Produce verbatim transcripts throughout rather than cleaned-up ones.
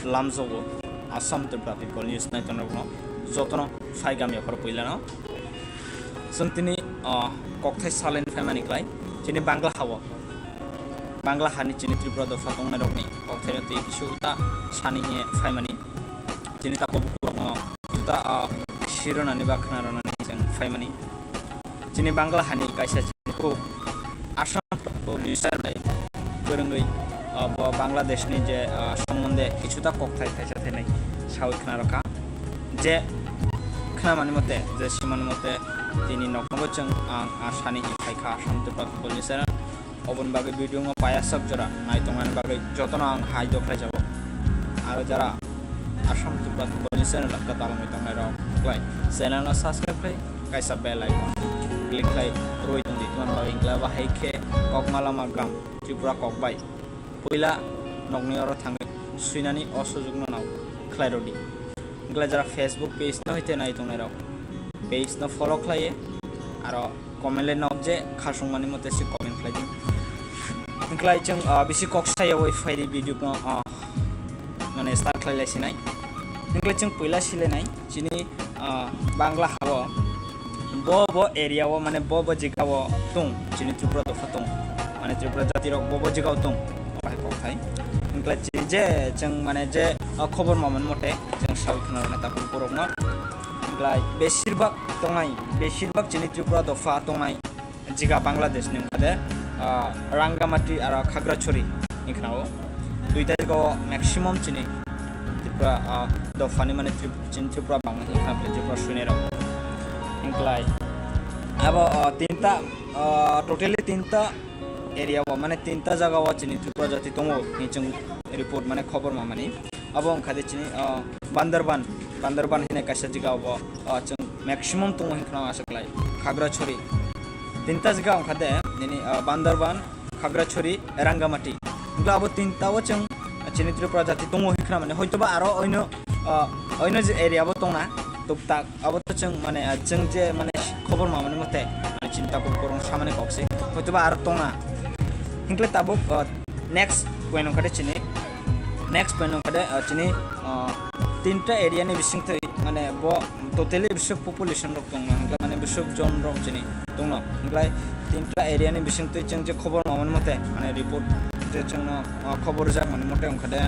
lamjago Assam Tripura People News naitongrokno jotono phai gam yaphar puilano. Chwng tini, ah, kokthai salin phaimani khlai chini Bangla hao, Bangla hani chini Tripura dopha tongnairokni kokthaino twi kisa uta sani hiye phaimani. Chini takhuk bukhuk rokno uta, ah, sironani ba khnaronani chwng phaimani. Chini Bangla hani kaisa chini kuk Assam Tripura News bai kwrwngwi, ah, bo Bangladeshni je, ah, sombonde kisuta kokthai thaisa thainai sawi khna rokha. Je khnamani mote, je simani mote, tini noknogo chwng ang, ah, sani phaikha Assam Tripura People News channel. Oboni bagwi video no payasok jora nai tongmani bagwi jotono ang hai dokhlai jago. Aro jara Assam Tripura People News channel khe dalangwi tongnai rok khlai channel no subscribe khlai kaisa bell icon click khlai rwi tongdi. Tongmani bagwi hwnkhe bahai khe kokma lama gam Tripura kok bai puila nokni oro thangwi swinani o sujukno nao khlai rwdi. Hwnkhe jara Facebook page no hwnkhe nai tongnai rok page no follow khlaiwi aro comment le nok je khasungmani mote se comment khlai di. Hwnkhe chwng, ah, bisi kok sayawi phaidi video no, ah, mane start khlai lai sinai. Hwnkhe chwng puila silainai chini, ah, Bangla hao bo bo area o mane bo bo jiga o tong chini Tripura dopha tong mane Tripura jati rok bo bo jiga o tong. Obo hai kok thai. Hwnkhe chini je chwng mane je, ah, khobor mamani mote chwng sawi khna rwna takhuk borok no. Hwnkhe besirbak tongnai, besirbak chini Tripura dopha tongnai jiga Bangladesh ni wngkha de, ah, Rangamati aro Khagrachari wngkha o. Duita jiga o maximum chini Tripura, ah, dopha ni mane Trip-, chini Tripura bangma wngkha Tripura suinai rok. Hwnkhe abo, ah, tinta, ah, totally tinta area o mane tinta jaga o chini Tripura jati tongo hinwi chwng report mane khobor mamani. Abo wngkha de chini, ah, Bandarban, Bandarban hinwi kaisa jiga obo, ah, chwng maximum tongo hinwi khna aswk lai Khagrachari. Tinta jiga wngkha de nini, ah, Bandarban, Khagrachari, Rangamati. Hwnkhe abo tinta o chwng chini Tripura jati tongo hinwi khna mani. Hoitoba aro oino, ah, oino je area bo tongna tuktak. Abo to chwng mane, ah, chwng je mane khobor mamani mote, mane chinta kok korong samani kok se. Hoitoba aro tongna. Hwnkhe tabuk, ah, next point wngkha de chini. Next point wngkha de, ah, chini, ah, tinta area ni bisingtwi mane bo totally bisuk population rok tongna hwnkhe mane bisuk jon rok chini tongno. Hwnkhe tinta area ni bisingtwi chwng je khobor mamani mote mane report je chwngno, ah, khobor rijak mani mote wngkha de.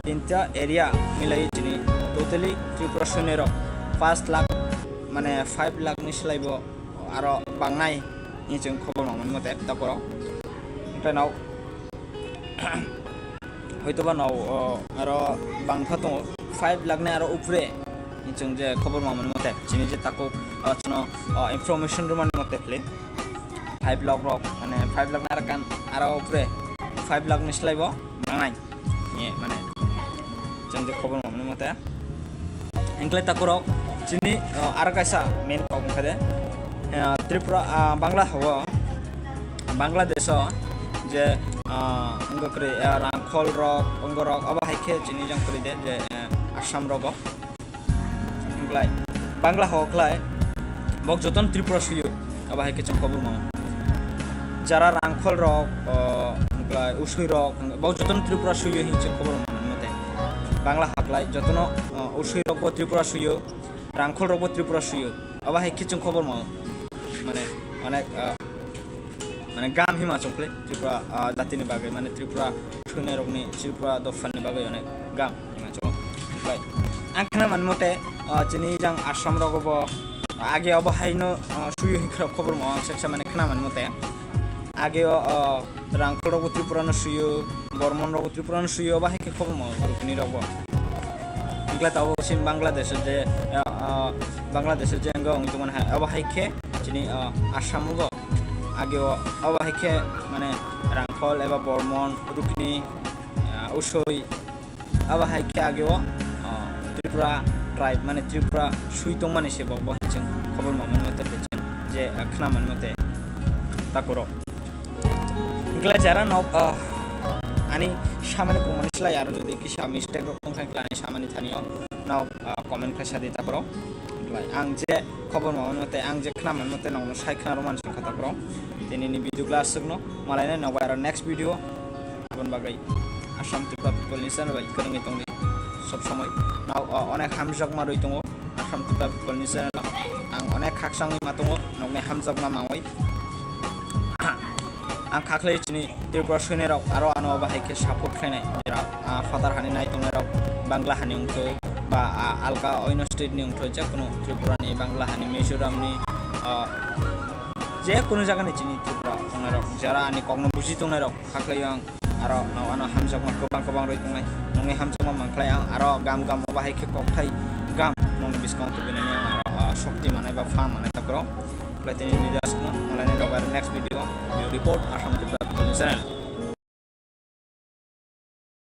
Tinta area milai chini totally Tripura suinai rok paanch lakh mane five lakh ni slai bo aro bangnai hinwi chwng khobor mamani mote takhuk rok. Hwnkhe nao hoitoba nao, o, aro bangkha tongo five lakh ni aro upre hinwi chwng je khobor mamani mote chini je takhuk, o, chwngno, o, information rwmani mote phli five lakh rok mane five lakh ni aro kan aro upre five lakh ni slai bo bangnai. Ye, mane, chwng je khobor mamani mote. Hwnkhe takhuk rok, chini, o, aro kaisa main kok wngkha de, eh, Tripura, ah, Bangla hao, Bangladesh o je, ah, wngkha kwrwi, eh, rangkhol rok, wngkha rok, abo hai khe chini jang kwrwi de, je, eh, Assam rogo. Hwnkhe Bangla hao khlai bok jotono Tripura suyo, abo hai khe chwng khobor mano. Jara rangkhol rok, o, hwnkhe usui rok, bok jotono Tripura suyo hinwi chwng khobor mano mote. Bangla hao khlai jotono, o, usui rok bo Tripura suyo, rangkhol rok bo Tripura suyo. Abo hai khe chwng khobor mano. Mane, onek, o, mane gam hima chwng khlai Tripura, ah, jatini bagwi, mane Tripura suinai rokni, Tripura dophani bagwi onek gam hima chwng khlai. Ang khna mani mote, ah, chini jang Assam rogo bo age obo haino, ah, suyo hinwi khobor mo ang seksa mane khna mani mote. Age o, ah, rangkhol rok bo Tripura no suyo, Bormon rok bo Tripura no suyo, obo hai khe khobor mo rukni rok bo. Hwnkhe tabuk chini Bangladesh je, ah, ah, Bangladesh je wngkha wngwi tongmani hai, obo hai khe chini, ah, Assam o bo. Age o, abo hai khe mane rangkhol eba bormon, rukni, ah, usui, abo hai khe age o, ah, Tripura tribe mane Tripura sui tongmani se bo, bo hai chwng khobor mamani mote, je, ah, khna mani mote takhuk rok. Hwnkhe jara nok, ah, ani samani bumani slai aro jodi kisa mistake rok tongkha hwnkhe ani samani thani o nok, ah, comment khlai sadi takhuk rok. Hwnkhe ang je khobor mamani mote, ang je khna mani mote nokno sai khna rwmani songkha takhuk rok. Tini ni video class swkno malainai nogo aro next video. Aboni bagwi Assam Tripura People ni channel bai kwrwngwi tongdi. sob somoi. Nao, o, onek hamjakma rwi tongo Assam Tripura people ni channel o. Ang onek khakchangwi ma tongo nokni hamjakma mangwi. Ang khaklai chini Tripura soinai rok aro ano bahai khe support khlainai, jera, ah, phatar hani nai tongnai rok, Bangla hani wngthoi ba, ah, alka oino state ni wngthoi, je kunu Tripura ni, Bangla hani, Mizoram ni, ah, je kunu jaga ni chini Tripura tongnai rok, jera ani kok no buji tongnai rok, khaklai ang aro no ano hamjakma kwbang kwbang rwi tongnai, nokni hamjakma mangkhlai ang aro gam gam o bahai khe kokthai gam nokni bwskango tubinani ang aro, ah, shokti manai ba phan manai ta kwrwng. Khlai tini video aswkno, malai nai rok next video, video report, Assam Tripura channel.